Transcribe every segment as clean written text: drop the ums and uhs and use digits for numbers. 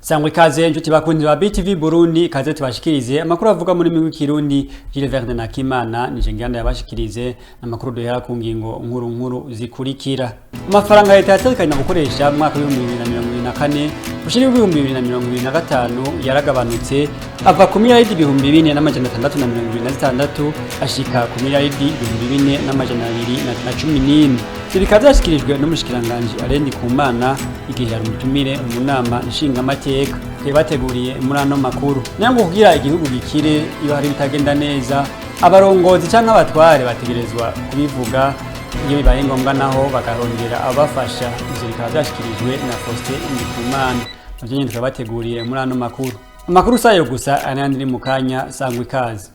Sangwe ikaze inshuti bakunzi ba BTV Burundi, ikaze tubashikirize amakuru avuga muri migwi Kirundi. Gilles Verne Nakimana nije nganda yabashikirize amakuru duhera ku ngingo nkuru nkuru zikurikira. Amafaranga leta yatekanye gukoresha mu mwaka wa 2024 ushiri 2025 yaragabanutse ava ku miliyaridi 4626 ashika ku miliyaridi 4211. Ivyo bikaba vyashikirijwe n'umushikiranganji Alain Ndikumana igihe yari umutumire mu nama nshingamateka. Bateguriye muri ano makuru nayo ngo kugira igihugu gikire, iyo hari bitagenda neza abarongozi canke abatware bategerezwa kubivuga, iyo bibaye ngombwa naho bakarondera ababafasha. Ivyo bikaba vyashikirijwe na Faustin Ndikumana. Navyo nyene tukabateguriye muri ano makuru. Amakuru sayo gusa, ayandi ni mu kanya. Sangwa ikaze.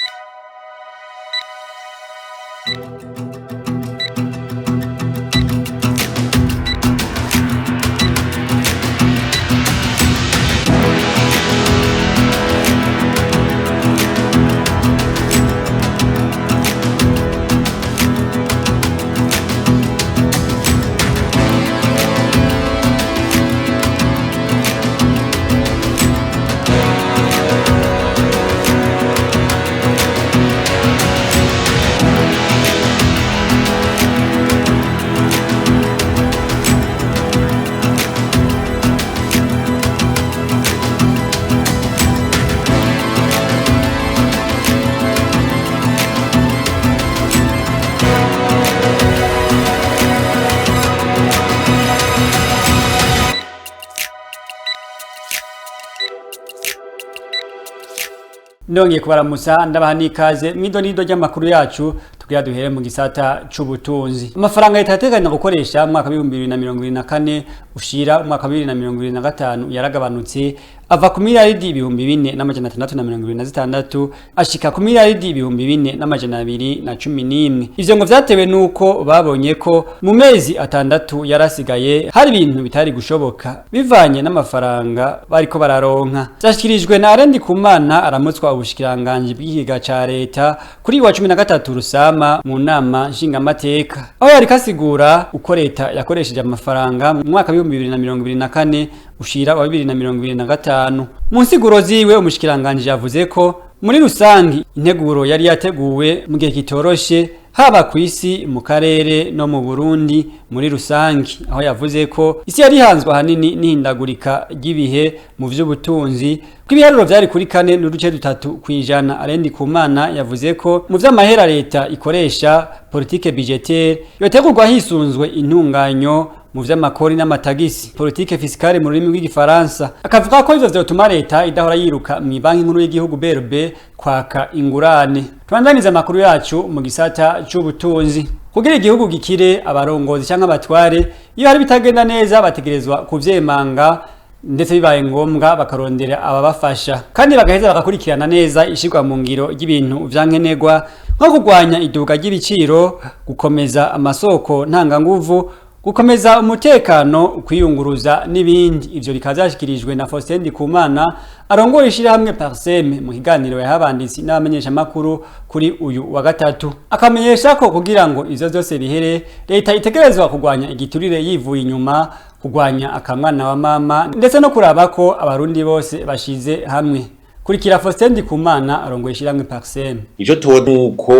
Ndongeye kubaramusa, ndabaha n'ikaze mw'idonido ry'amakuru yacu. Tugira duhere mu gisata c'ubutunzi. Amafaranga leta yateganya gukoresha mu mwaka w'ibihumbi bibiri na mirongo ibiri na kane ushira umwaka wa 2025 yaragabanutse ava ku miliyaridi 4626 ashika ku miliyaridi 4211. Ivyo ngo vyatewe nuko babonye ko mu mezi 6 yarasigaye hari ibintu bitari gushoboka bivanye n'amafaranga bariko bararonka. Vyashikirijwe na Alain Ndikumana aramutswa ubushikiranganji bw'ikiga ca leta kuri wa 13 Rusama mu nama nshingamateka, aho yariko asigura uko leta yakoresheje amafaranga mu mwaka w'ibihumbi bibiri na mirongo ibiri na kane ushira wa 2025. Mu nsiguro ziwe, umushikiranganji yavuze ko muri rusangi integuro yari yateguwe mu gihe kitoroshe, haba ku isi, mu karere no mu Burundi muri rusangi, aho yavuze ko isi yari ihanzwe ahanini n'ihindagurika ry'ibihe mu vy'ubutunzi, ko ibiharuro vyari kuri 4.3%. Alain Ndikumana yavuze ko mu vy'amahera leta ikoresha, politique budgétaire yotegurwa hisunzwe intunganyo mu vy'amakori n'amatagisi, politique fiscale mu rurimi rw'igifaransa, akavuga ko ivyo vyotuma leta idahora yiruka mu banki nkuru y'igihugu BRB kwaka ingurane. Tubandaniza amakuru yacu mu gisata c'ubutunzi. Kugira igihugu gikire, abarongozi canke abatware iyo hari bitagenda neza bategerezwa kuvyemanga, ndetse bibaye ngombwa bakarondera ababafasha, kandi bagaheza bagakurikirana neza ishirwa mu ngiro ry'ibintu vyankenerwa, nko kurwanya iduka ry'ibiciro, gukomeza amasoko ntanganguvu, gukomeza umutekano, kwiyunguruza n'ibindi. Ivyo bikaba vyashikirijwe na Faustin Ndikumana arongoye ishirahamwe Parsem mu kiganiro yahabanditsi n'abamenyeshamakuru kuri uyu wa gatatu, akamenyesha ko kugira ngo ivyo vyose bihere leta itegerezwa kurwanya igiturire yivuye inyuma, kurwanya akamwana wa mama, ndetse no kuraba ko abarundi bose bashize hamwe. Kurikira Faustin Ndikumana arongoye ishirahamwe Parsem. Ico tubona uko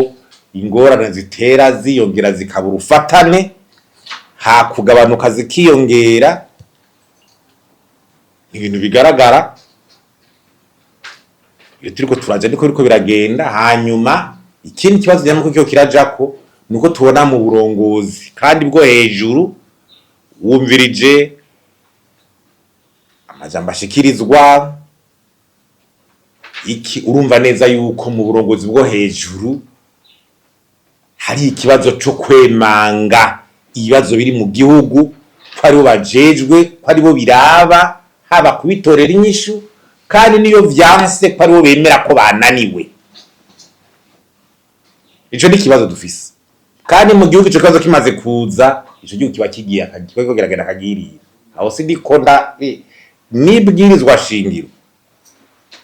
ingorane zitera ziyongera zikabura urufatane, ha kugabanuka zikiyongera, ibintu bigaragara. Iyo turiko turaja niko biriko biragenda. Hanyuma ikindi kibazo nyamukuru cyo kirajako nuko tubona mu burongozi kandi bwo hejuru, wumvirije amajambo ashikirizwa iki, urumva neza yuko mu burongozi bwo hejuru hari ikibazo cyo kwemanga ibibazo biri mu gihugu, ko aribo bajejwe, ko aribo biraba, haba kubitorera inyishu, kandi niyo vyanse ko aribo bemera ko bananiwe. Ico ni ikibazo dufise, kandi mu gihugu ico kibazo kimaze kuza, ico gihugu kiba kigiye kiba kiragenda akagirira. Aho sindiko nda n'ibwirizwa shingiro,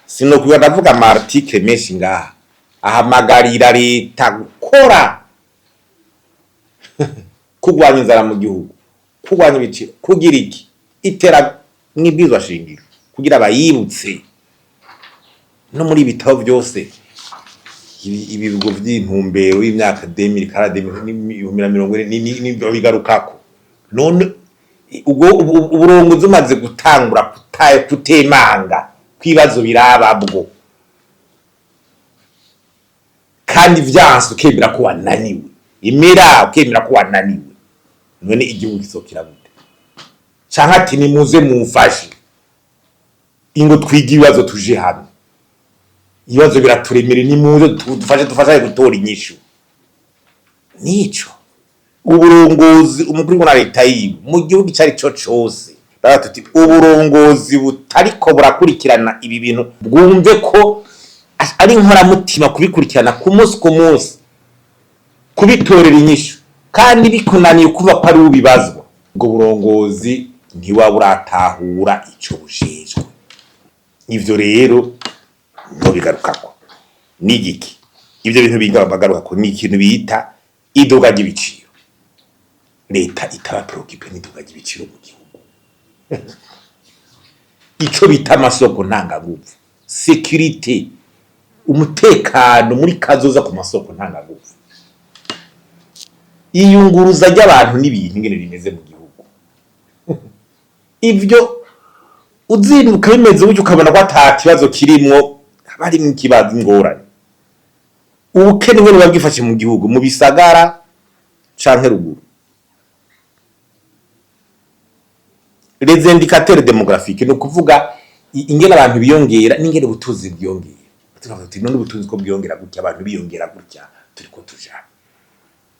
sinokwiba ndavuga ama article menshi ngaha ahamagarira leta gukora, kurwanya inzara mu gihugu, kurwanya ibiciro, kugira iki itera mw'ibwirizwa shingiro kugira bayibutse no muri ibitabo byose, ibigo vy'intumbero y'imyaka 2040 n'ibihumbi na 40 bigarukako. None ubwo uburongozi umaze gutangura kutemanga kw'ibibazo birababwo, kandi vyanse ukemera ko wananiwe, imera ukemera ko wananiwe, none igihugu kizokira gute? Canke ati nimuze mumfashe, ingo twige ibibazo tuje hamwe, ibibazo biraturemere, nimuze dufashe, dufashanye gutora inyishu. Nico uburongozi, umukuru na leta yiwe mu gihugu ico ari co cose, baravuga tuti uburongozi butariko burakurikirana ibi bintu, bwumve ko ari inkoramutima kubikurikirana ku munsi ku munsi, kubitorera inyishu, kandi bikunaniye kuva ko ari ubibazwa, ubwo burongozi ntiwaba buratahura ico bujejwe. Ivyo rero ntobigarukako ni igiki? Ivyo bintu bigarukako ni ikintu bita iduga ry'ibiciro. Leta itaba préoccupée n'iduga ry'ibiciro mu gihugu, ico bita amasoko ntangaguvu, sécurité, umutekano muri kazoza ku masoko ntangaguvu, iyunguruza ry'abantu n'ibintu ingene rimeze mu gihugu. Ivyo uzinduka bimeze gutyo, ukabona ko ata kibazo kirimwo, haba harimwo ikibazo, ingorane. Ubukene ingene buba bwifashe mu gihugu, mu bisagara canke ruguru, les indicateurs démographiques, ni ukuvuga ingene abantu biyongera n'ingene ubutunzi bwiyongera. Tukavuga tuti none ubutunzi ko bwiyongera gutya, abantu biyongera gutya, turiko tuja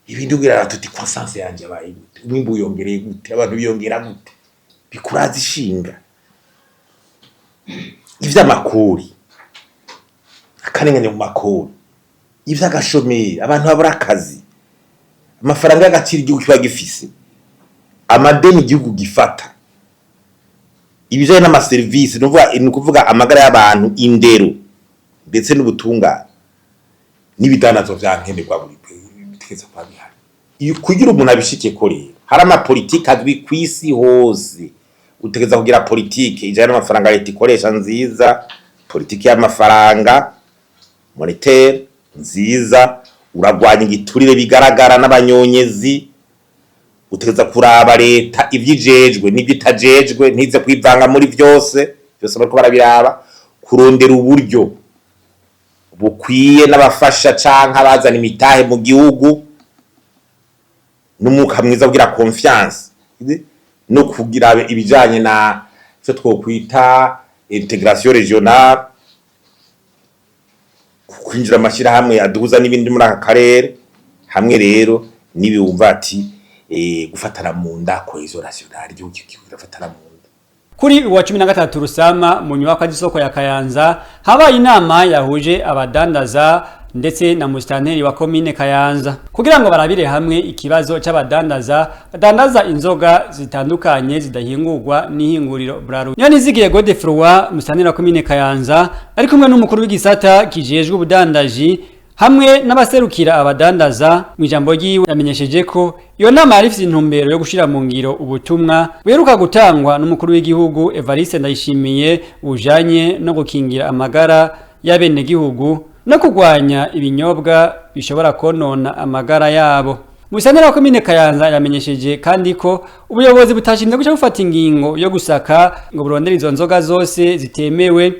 ibindi, ubwira tuti croissance yanje yabaye gute, umwimbu wiyongereye gute, abantu biyongera gute, bikuraza ishinga. Ivy'amakori, akarengane mu makori, ivy'agashomeri, abantu babura akazi, amafaranga y'agaciro igihugu kiba gifise, amadeni igihugu gifata, ibijanye n'amaserivisi, ni ukuvuga amagara y'abantu, indero ndetse n'ubutungane, n'ibidandazwa vya nkenerwa buri bitegerezwa kuba bihari. Iyo kugira umuntu abishikeko rero, hari amapolitike azwi kw'isi hose. Utegereza kugira politike ijanye n'amafaranga leta ikoresha nziza, politike y'amafaranga monétaire nziza, uragwanya igiturire bigaragara n'abanyonyezi, utegereza kuraba leta ivyijejwe n'ivyo itajejwe, ntize kwivanga muri vyose vyose, bariko barabiraba, kurondera uburyo bukwiye n'abafasha canke abazana imitahe mu gihugu, n'umwuka mwiza kugira confiance, no kugira ibijanye na icyo twokwita intégration régionale, kwinjira amashyirahamwe aduhuza n'ibindi muri aka karere hamwe. Rero nibiwumva ati gufatana mu nda, cohésion nationale, igihugu kigafatana mu nda. Kuri uwa 13 Rusama, mu nyubakwa z'isoko ya Kayanza, habaye inama yahuje abadandaza ndetse na musitanteri wa komine Kayanza kugira ngo barabire hamwe ikibazo c'abadandaza badandaza inzoga zitandukanye zidahingurwa n'ihinguriro Brarudi. Nizigiye Godefroid, musitanteri wa komine Kayanza, ari kumwe n'umukuru w'igisata kijejwe ubudandaji hamwe n'abaserukira abadandaza. Mu ijambo ryiwe yamenyesheje ko iyo nama yari ifite intumbero yo gushira mu ngiro ubutumwa buheruka gutangwa n'umukuru w'igihugu Evariste Ndayishimiye bujanye no gukingira amagara y'abenegihugu no kurwanya ibinyobwa bishobora konona amagara yabo. Musitanteri wa komine Kayanza yamenyesheje kandi ko ubuyobozi butashinzwe guca bufata ingingo yo gusaka ngo burondere izo nzoga zose zitemewe,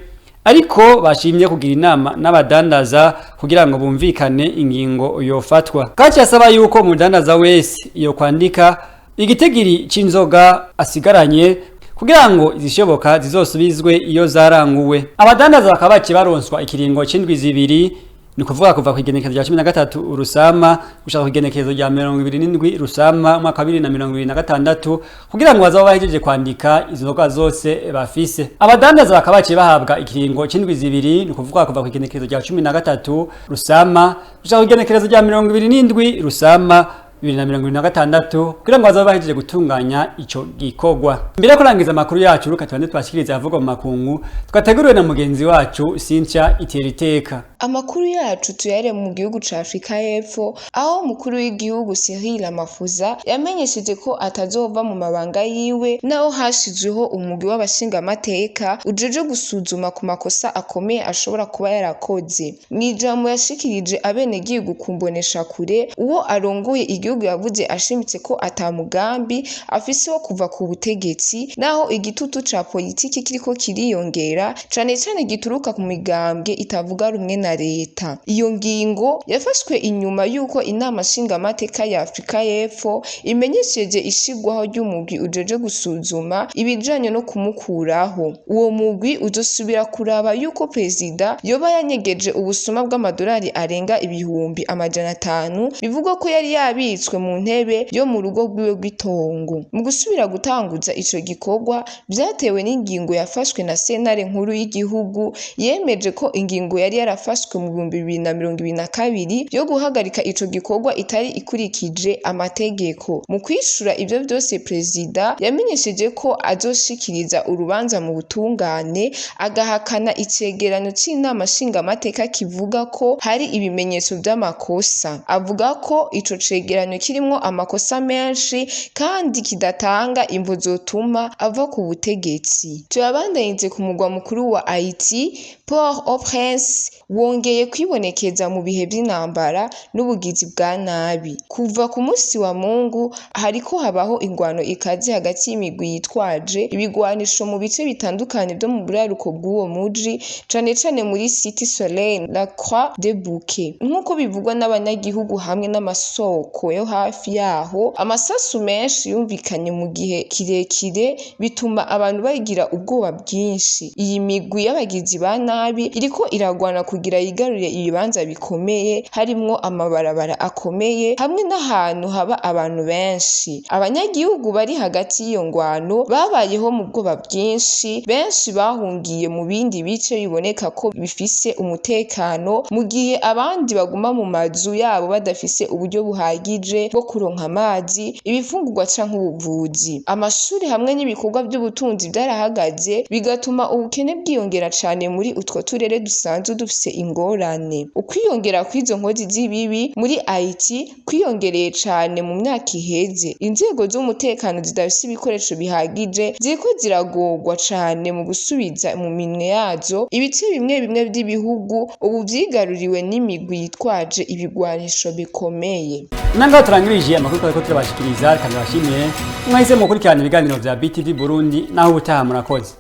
Ariko bashimye kugira inama n'abadandaza kugira ngo bumvikane ingingo yofatwa. Kaci asaba yuko umudandaza wese iyo kwandika igitigiri c'inzoga asigaranye kugira ngo izishoboka zizosubizwe iyo zaranguwe. Abadandaza bakaba baciye baronswa ikiringo c'indwi 2, ni kuvuga kuva ku igenekerezo rya 13 Rusama gushaka ku igenekerezo rya 27 Rusama umwaka wa 2026, kugira ngo bazobe bahejeje kwandika izo nzoga zose bafise. Abadandaza bakaba baciye bahabwa ikiringo c'indwi 2, ni kuvuga kuva ku igenekerezo rya 13 Rusama gushaka ku igenekerezo rya 27 Rusama 2026, kugira ngo bazobe bahejeje gutunganya ico gikorwa. Mbere yo kurangiza amakuru yacu, reka tubanze twashikirize avugwa mu makungu twateguriwe na mugenzi wacu Cynthia Iteriteka. Amakuru yacu tuyare mu gihugu ca Afrika y'Epfo, aho umukuru w'igihugu Cyril Ramaphosa yamenyesheje ko atazova mu mabanga yiwe naho hashizweho umugwi w'abashingamateka ujeje gusuzuma ku makosa akomeye ashobora kuba yarakoze. Mw'ijambo yashikirije abenegihugu ku mboneshakure, uwo arongoye igihugu yavuze ashimitse ko ata mugambi afise wo kuva ku butegetsi naho igitutu ca politiki kiriko kiriyongera, cane cane gituruka ku migambwe itavuga rumwe na leta. Iyo ngingo yafashwe inyuma y'uko inama nshingamateka ya Afrika y'Epfo imenyesheje ishigwaho ry'umugwi ujeje gusuzuma ibijanye no kumukuraho. Uwo mugwi uzosubira kuraba yuko perezida yoba yanyegeje ubusuma bw'amadolari arenga 500,000 bivugwa ko yari yabitswe mu ntebe yo mu rugo rwiwe rw'itongo. Mu gusubira gutanguza ico gikorwa vyatewe n'ingingo yafashwe na sentare nkuru y'igihugu yemeje ko ingingo yari yarafashwe mu 2022 yo guhagarika ico gikorwa itari ikurikije amategeko. Mu kwishura ivyo vyose, perezida yamenyesheje ko azoshikiriza urubanza mu butungane, agahakana icegeranyo c'inama nshingamateka kivuga ko hari ibimenyetso vy'amakosa. Avuga ko ico cegeranyo kirimwo amakosa menshi kandi kidatanga imvo zotuma ava ku butegetsi. Turabandanyije ku mugwa mukuru wa Haiti, Port-au-Prince, wongeye kwibonekeza mu bihe vy'intambara n'ubugizi bwa nabi. Kuva ku musi wa Mungu hariko habaho ingwano ikaze hagati y'imigwi yitwaje ibigwanisho mu bice bitandukanye vyo mu buraruko bw'uwo muji, cane cane muri Cité Soleil, La Croix des Bouquets. Nk'uko bivugwa n'abanyagihugu hamwe n'amasoko yo hafi yaho, amasasu menshi yumvikanye mu gihe kirekire bituma abantu bagira ubwoba bwinshi. Iyi migwi y'abagizi ba nabi iriko iragwana kugira yigarurire ibibanza bikomeye, harimwo amabarabara akomeye hamwe n'ahantu haba abantu benshi. Abanyagihugu bari hagati y'iyo ngwano babayeho mu bwoba bwinshi, benshi bahungiye mu bindi bice biboneka ko bifise umutekano, mu gihe abandi baguma mu mazu yabo badafise uburyo buhagije bwo kuronka amazi, ibifungurwa canke ubuvuzi. Amashuri hamwe n'ibikorwa vy'ubutunzi vyarahagaze, bigatuma ubukene bwiyongera cane muri utwo turere dusanzwe dufise ingorane. Ukwiyongera kw'izo nkozi z'ibibi muri Haiti kwiyongereye cane mu myaka iheze. Inzego z'umutekano zidafise ibikoresho bihagije ziriko ziragorwa cane mu gusubiza mu minwe yazo ibice bimwe bimwe vy'ibihugu ubu vyigaruriwe n'imigwi yitwaje ibigwanisho bikomeye. Nangaho turangirije amakuru twariko turabashikiriza, kandi bashimiye mwahise mukurikirana ibiganiro vya BTV Burundi. Naho ubutaha, murakoze.